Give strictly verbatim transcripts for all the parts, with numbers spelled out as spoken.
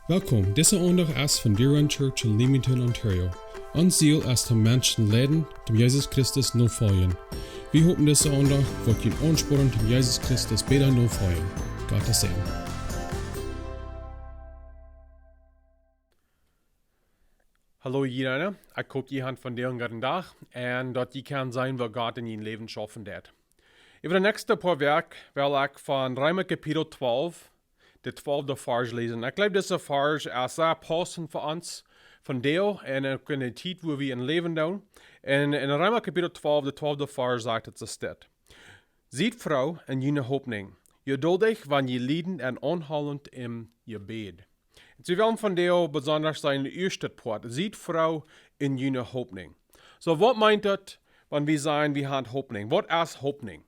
Welkom, dise Aundacht es von Deer Run Church en Leamington, Ontario. Ons Ziel es, de Menschen leiden, dem Jesus Christus nofoljen. Wie hopen, dise Aundacht woat junt aunspornen, dem Jesus Christus bäta nofoljen. Gottes Segen. Hallo jieda, ekj hop, jie haben vondoag eenen gooden Dach un daut jie kjennen seenen, waut Gott en jun Läwen schaufen deed. Äwa de näakjste poa Wäakj well ekj von Reema Kapitel twalf, de twalfte Varsch läsen. Ekj jleew, dise Varsch es sea paussent fa ons vondoag un uk en de Tiet, wua wie en läwen doonen. Un en Reema Kapitel twalf, de twalfte Varsch, sajcht et soo dit: Siet froo en june Hopninj, jeduldich, wan jie lieden, un aunhoolent em Jebäd. Un wie wellen vondoag besonda seenen, de ieeschte Poat: Siet froo en june Hopninj. Soo, waut meent daut, wan wie sajen, wie haben Hopninj? Waut es Hopninj?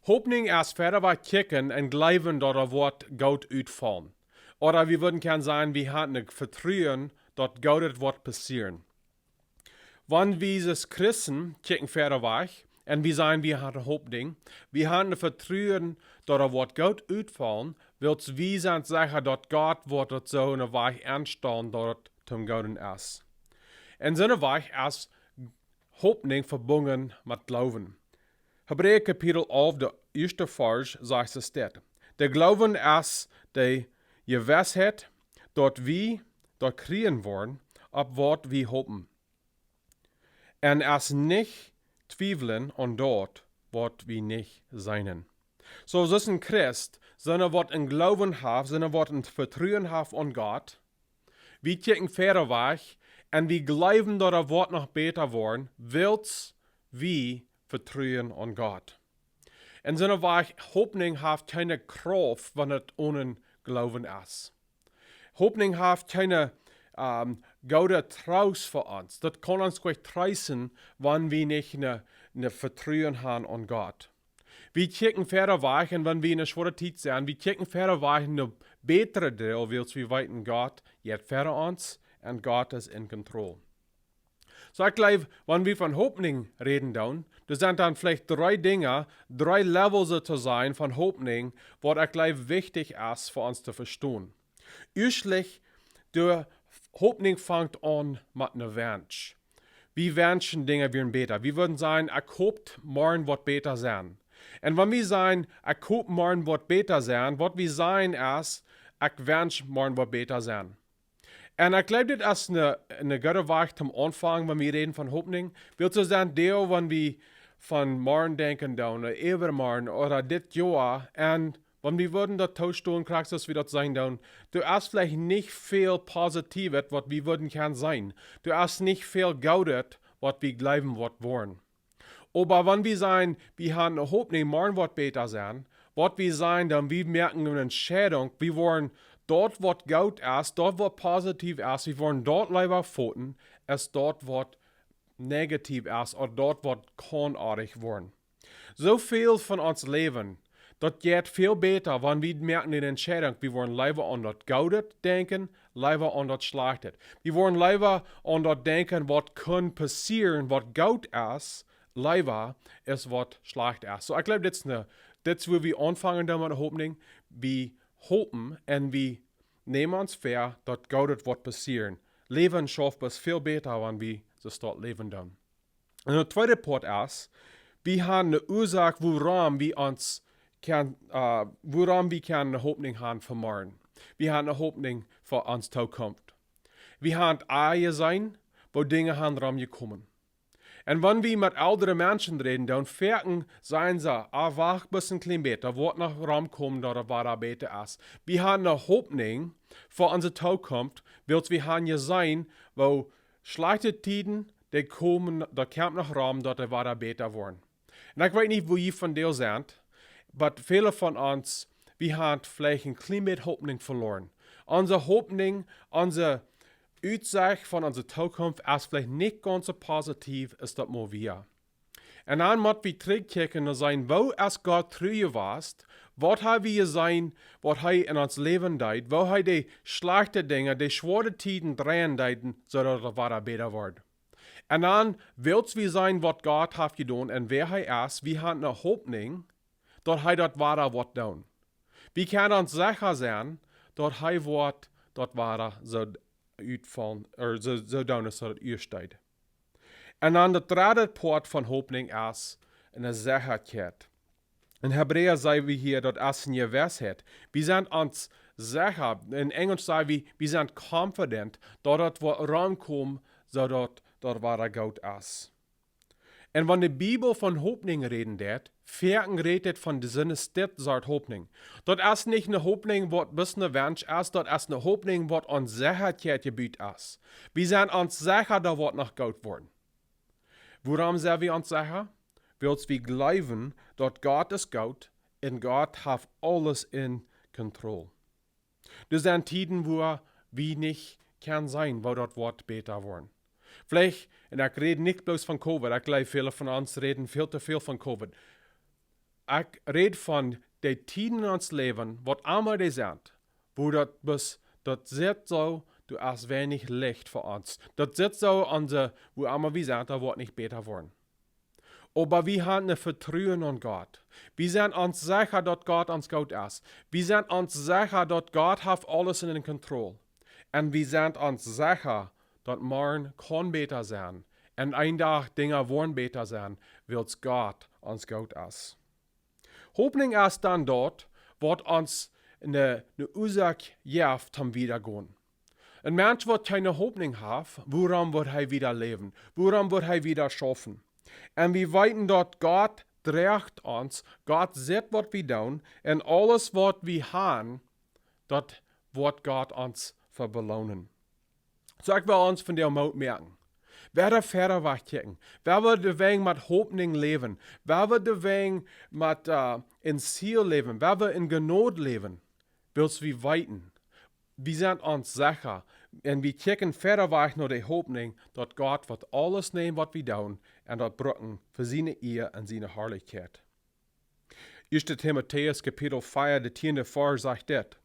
Hopninj es wieda waut kjikjen un jleewen, daut et woat goot utfaulen. Ooda wie wudden kjennen sajen, wie haben een Vetruen, daut Goodet woat passieren. Wan wie aus Christen kjikjen wieda wajch un wie sajen, wie haben Hopninj, wie haben een Vetruen, daut et woat goot utfaulen, wiels wie sent secha, daut Gott woat daut soo en de Wajch aunstalen, daut et toom Gooden es. Un soon Wajch es Hopninj vebungen met Gloowen. Hebräa Kapitel alf, de ieeschte Varsch, sajcht et dit: De Gloowen es de Jewissheit, daut wie daut kjrieen woaren, opp waut wie hopen. Un es nich twiewlen aun daut, waut wie nich seenen. Soo, aus een Christ, soon waut een Gloowen haft, soon waut een Vetruen haft aun Gott, wie kjikjen wieda wajch un wie jleewen, daut et woat noch bäta woaren, wiels wie vetruen aun Gott. Un soon Wajch, Hopninj haft kjeene Krauft, wan et onen Gloowen es. Hopninj haft kjeene, ähm, goode Troost fa ons. Daut kaun ons goanich treesten, wan wie nich een, een Vetruen haben aun Gott. Wie kjikjen wieda wajch un wan wie en eene schwoare Tiet sent, wie kjikjen wieda wajch en een bätret Deel, wiels wie weeten, Gott jeit ver ons un Gott es en Kontroll. Soo, ekj jleew, wan wie von Hopninj räden doonen, doa sent dan veleicht dree Dinja, dree Levels soo to sajen von Hopninj, waut ekj jleew wichtich es fa ons to vestonen. Ieeschtlich, de Hopninj fangt aun met een Wensch. Wie wenschen, Dinja wieren bäta. Wie wudden sajen, ekj hop, morjen woat bäta sennen. Un wan wie sajen, ekj hop, morjen woat bäta sennen, waut wie sajen es, ekj wensch, morjen woat bäta sennen. Un ekj jleew, dit es een, een gooda Wajch toom aunfangen, wan wie räden von Hopninj. Wiels soo sent Dinja, wan wie von morjen denkjen doonen, ooda äwamorjen, ooda dit Joa, un wan wie wudden daut toostonen, krakjt soo aus wie daut seenen doonen, doa es veleicht nich väl Positiewet, waut wie wudden kjennen seenen. Doa es nich väl Goodet, waut wie jleewen, waut woaren. Oba wan wie sajen, wie haben eene Hopninj, morjen woat bäta sennen, waut wie sajen, dan wie moaken eene Entscheidunk, wie woaren daut, waut goot es, daut, waut positiv es, wie woaren daut leewa foten, aus daut, waut negativ es, ooda daut, waut kaun oajch woaren. Soo väl von ons Läwen, daut jeit väl bäta, wan wie moaken eene Entscheidunk, wie woaren leewa aun daut Goodet denkjen, leewa aun daut Schlajchtet. Wie woaren leewa aun daut denkjen, waut kaun passieren, waut goot es, leewa aus waut schlajcht es. Soo, ekj jleew, dit es een, dit es, wua wie aunfangen doonen met Hopninj. Wie hopen un wie nämen ons väa, daut Goodet woat passieren. Läwen schauft bloos väl bäta, wan wie soo daut Läwen doonen. Un de tweede Poat es, wie haben eene Uasoak, wuarom wie ons kjennen, äh, wuarom wie kjennen eene Hopninj haben fa morjen. Wie haben eene Hopninj fa onse Tookunft. Wie haben et aul jeseenen, woo Dinja sent romjekomen. Un wan wie met eldre Menschen räden, dan foaken sajen see, ah, wacht bloos een kjlien bät, daut woat noch romkomen, daut et wada bäta es. Wie haben eene Hopninj fa onse Tookunft, wiels wie haben jeseenen, woo schlajchte Tieden, dee komen, daut kjemt noch rom, daut et wada bäta woat. Un ekj weet nich, woo jie vondoag sent, oba väle von ons, wie haben veleicht een kjlien bät Hopninj veloaren. Onse Hopninj, onse Utsicht von onse Tookunft es veleicht nich gaunz soo positiv aus daut mol wia. Un dan motten wie trigjkjikjen un sajen, woo es Gott tru jewast? Waut hab wie jeseenen, waut hee en ons Läwen deed? Woo hee de schlajchte Dinja, de schwoare Tieden dreien deed, soo daut et wada bäta woat? Un dan, wiels wie seenen, waut Gott haft jedonen un wäa hee es, wie haben eene Hopninj, daut hee daut wada woat doonen. Wie kjennen ons secha sennen, daut hee woat daut wada soo utfaulen, ooda soo, soo doonen aus daut ea steit. Un dan daut dredde Poat von Hopninj es eene Sechaheit. En Hebräa saj wie hia, daut es eene Jewissheit. Wie sent ons secha, en Enjlisch saj wie, wie sent confident, daut daut woat romkomen, soo daut daut wada goot es. Un wan de Bibel von Hopninj räden deit, foaken rät et von de Senn, es dit Sort Hopninj. Daut es nich eene Hopninj waut bloos een Wensch es, daut es eene Hopninj waut aun Sechaheit jebut es. Wie sent ons secha, daut woat noch goot woaren. Wuarom sent wie ons secha? Wiels wie jleewen, daut Gott es goot un Gott haft aules en Kontroll. Doa sent Tieden, wua wie nich kjennen seenen, woo daut woat bäta woaren. Veleicht, un ekj räd nich bloos von Covid, ekj jleew, väle von ons räden väl too väl von Covid. Ekj räd von de Tieden en ons Läwen, waut emma dee sent, wua daut bloos, daut sitt soo, doa es weinich Licht fa ons. Daut sitt soo aun de, wua emma wie sent, daut woat nich bäta woaren. Oba wie haben een Vetruen aun Gott. Wie sent ons secha, daut Gott ons goot es. Wie sent ons secha, daut Gott haft aules en Kontroll. Un wie sent ons secha, daut morjen kaun bäta sennen. Un een Dach Dinja woaren bäta sennen, wiels Gott ons goot es. Hopninj es dan daut, waut ons eene, eene Uasoak jeft toom wiedagonen. Een Mensch waut kjeene Hopninj haft, wuarom woat hee wieda läwen? Wuarom woat hee wieda schaufen? Un wie weeten daut Gott drajcht ons, Gott sitt waut wie doonen, un aules waut wie haben, daut woat Gott ons fa beloonen. Soo ekj well ons vondoag Moot moaken. Wie woaren wieda wajch kjikjen. Wie woaren de Wäaj met Hopninj läwen. Wie woaren de Wäaj met, äh, en Ziel läwen. Wie woaren en Jnod läwen. Wiels wie weeten, wie sent ons secha, un wie kjikjen wieda wajch no de Hopninj, daut Gott woat aules nämen waut wie doonen, un daut brucken fa siene Ea un siene Harlichkjeit. Ieeschte Timotäus Kapitel vea, de tieende Varsch sajcht dit: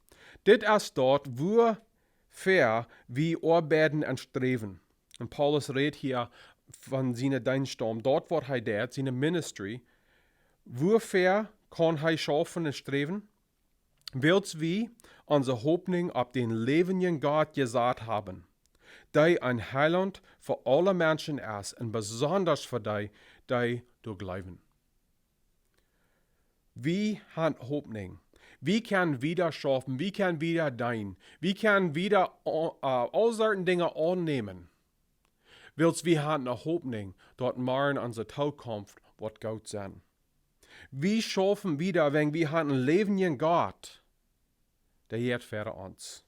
Dit es daut, wuafäa wie oabeiden un sträwen. Un Paulus rät hia von sienen Deenst, daut waut hee deed, siene ministry. Wuafäa kaun hee schaufen un sträwen? Wiels wie onse Hopninj opp dän läwendjen Gott jesat haben, dee een Heilaunt fa aule Menschen es un besonda fa dee, dee doa jleewen. Wie haben Hopninj. Wie kjennen wieda schaufen, wie kjennen wieda deenen, wie kjennen wieda, äh, aul soone Dinja aunnämen. Wiels wie haben eene Hopninj, daut morjen onse Tookunft woat goot sennen. Wie schaufen wieda, wäajen wie haben een läwendjen Gott, dee jeit fa ons.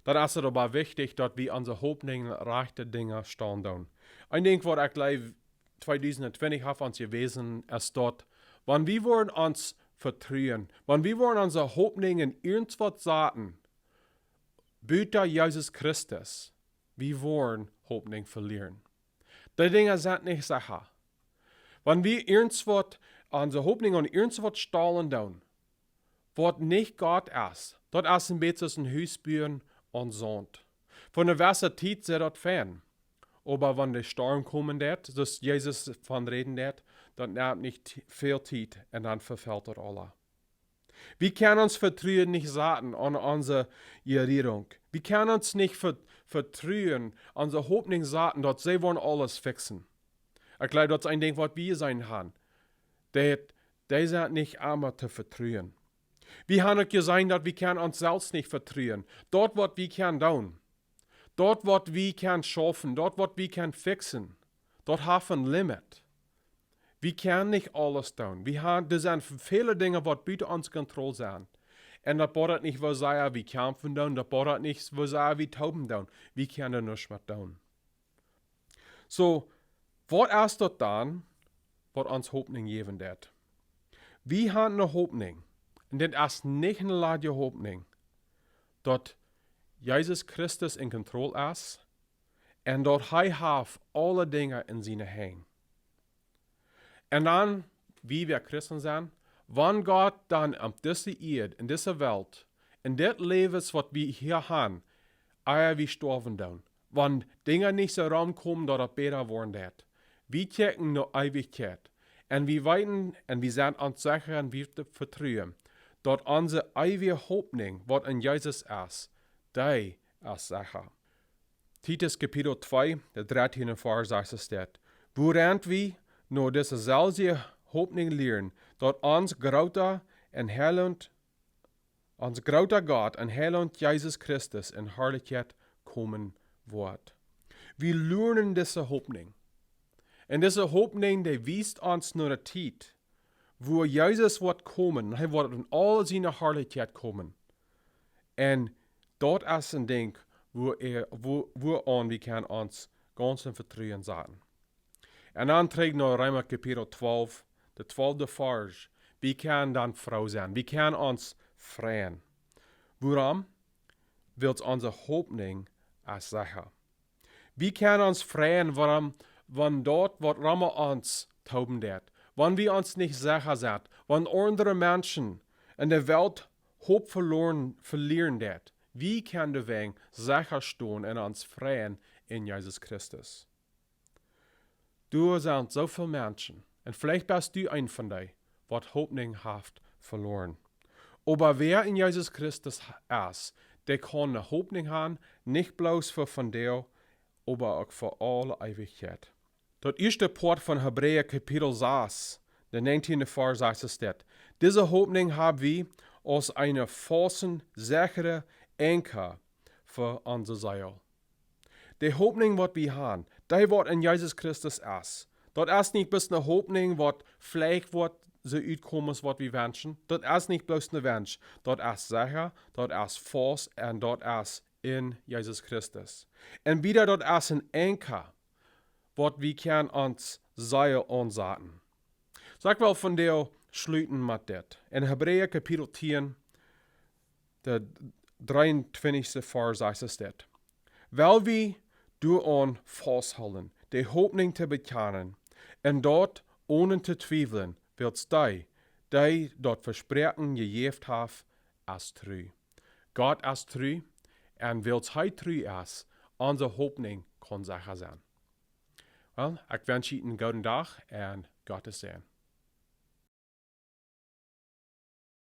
Dan es et oba wichtich, daut wie onse Hopninj opp rajchte Dinja stalen doonen. Een Dinkj waut ekj jleew tweedusent twintich haft ons jewäsen, es daut, wan wie woaren ons vetruen, wan wie woaren onse Hopninj en irjentwaut saten, buta Jesus Christus, wie woaren Hopninj velieren. Dee Dinja sent nich secha. Wan wie irjentwaut, onse Hopninj aun irjentwaut stalen doonen, waut nich Gott es, daut es een bät soo aus een Hus buen aun Saunt. Fa eene jewesse Tiet sitt daut fein. Oba wan de Storm komen deit, soo aus Jesus von räden deed, daut nemt nich t-, väl Tiet un dan vefelt daut aules. Wie kjennen ons Vetruen nich saten aun onse Rejierunk. Wie kjennen ons nich ve-, vetruen, onse Hopninj saten, daut see woaren aules fixen. Ekj jleew, daut es een Dinkj waut wie jeseenen haben. Daut, dee sent nich emma to vetruen. Wie haben uk jeseenen, daut wie kjennen ons selfst nich vetruen. Daut waut wie kjennen doonen. Daut waut wie kjennen schaufen. Daut waut wie kjennen fixen. Daut haft een Limit. Wie kjennen nich aules doonen. Wie haben, doa sent väle Dinja waut buta onse Kontroll sent. Un daut bediet nich, woo sea wie kjamfen doonen, daut bediet nich, woo sea wie toopen doonen. Wie kjennen doa nuscht met doonen. Soo, waut es daut dan, waut ons Hopninj jäwen deit? Wie haben eene Hopninj, un dit es nich eene ladje Hopninj, daut Jesus Christus en Kontroll es un daut hee haft aule Dinja en siene Henj. Un dan, wie, wie Christen sent, wan Gott dan opp dise Ieed, en dise Welt, en dit Läwen waut wie hia haben, ea wie stoawen doonen, wan Dinja nich soo romkomen, daut et bäta woaren deit. Wie kjikjen no Eewichkjeit. Un wie weeten, un wie sent ons secha un wie vetruen, daut onse eewje Hopninj, waut en Jesus es, dee es secha. Titus Kapitel twee, de drettiende Varsch sajcht es dit: Wuarenn wie no dise selwje Hopninj lieren, daut ons groota un Heilaunt, ons groota Gott un Heilaunt Jesus Christus en Harlichkjeit komen woat. Wie lieren dise Hopninj. Un dise Hopninj, dee wiest ons no de Tiet, wua Jesus woat komen. Hee woat en aul siene Harlichkjeit komen. Un daut es een Dinkj, wua, wua, wuaropp wie kjennen ons gaunzet Vetruen saten. Un dan trigj no Reema Kapitel twalf, de twalfte Varsch. Wie kjennen dan froo sennen. Wie kjennen ons freien. Wuarom? Wiels onse Hopninj es secha. Wie kjennen ons freien, wuarom, wan daut, waut rom ons toben deit, wan wie ons nich secha sent, wan aundre Menschen en de Welt Hopninj veloaren, velieren deit, wie kjennen doawäajen secha stonen un ons freien en Jesus Christus. Doa sent soo väl Menschen, un veleicht best du eena von dee, waut Hopninj haft veloaren. Oba wäa en Jesus Christus es, dee kaun ne Hopninj han, nich bloos fa vondoag, oba uk fa aule Eewichkjeit. Daut ieeschte Poat von Hebräa Kapitel sas, de näajentieende Varsch sajcht es dit: Dise Hopninj hab wie aus een fausten, sechren Aunka fa onse Seel. De Hopninj, waut wie han, dee waut en Jesus Christus es. Daut es nich bloos ne Hopninj, waut veleicht woat soo utkomen aus waut wie wenschen. Daut es nich bloos een Wensch. Daut es secha, daut es faust un daut es en Jesus Christus. Un wada, daut es een Aunka, waut wie kjennen ons Seel aunsaten. Soo ekj well vondoag schluten met dit. En Hebräa Kapitel tieen, de dreeuntwintichste Varsch sajcht es dit: Well wie doaraun fausthoolen, de Hopninj to bekjanen, un daut onen to twiewlen, wiels dee, dee daut Vespräakjen jejäft haft, es tru. Gott es tru, un wiels hee tru es, onse Hopninj kaun secha sennen. Well, ekj wensch junt eenen gooden Dach un Gott sien Säajen.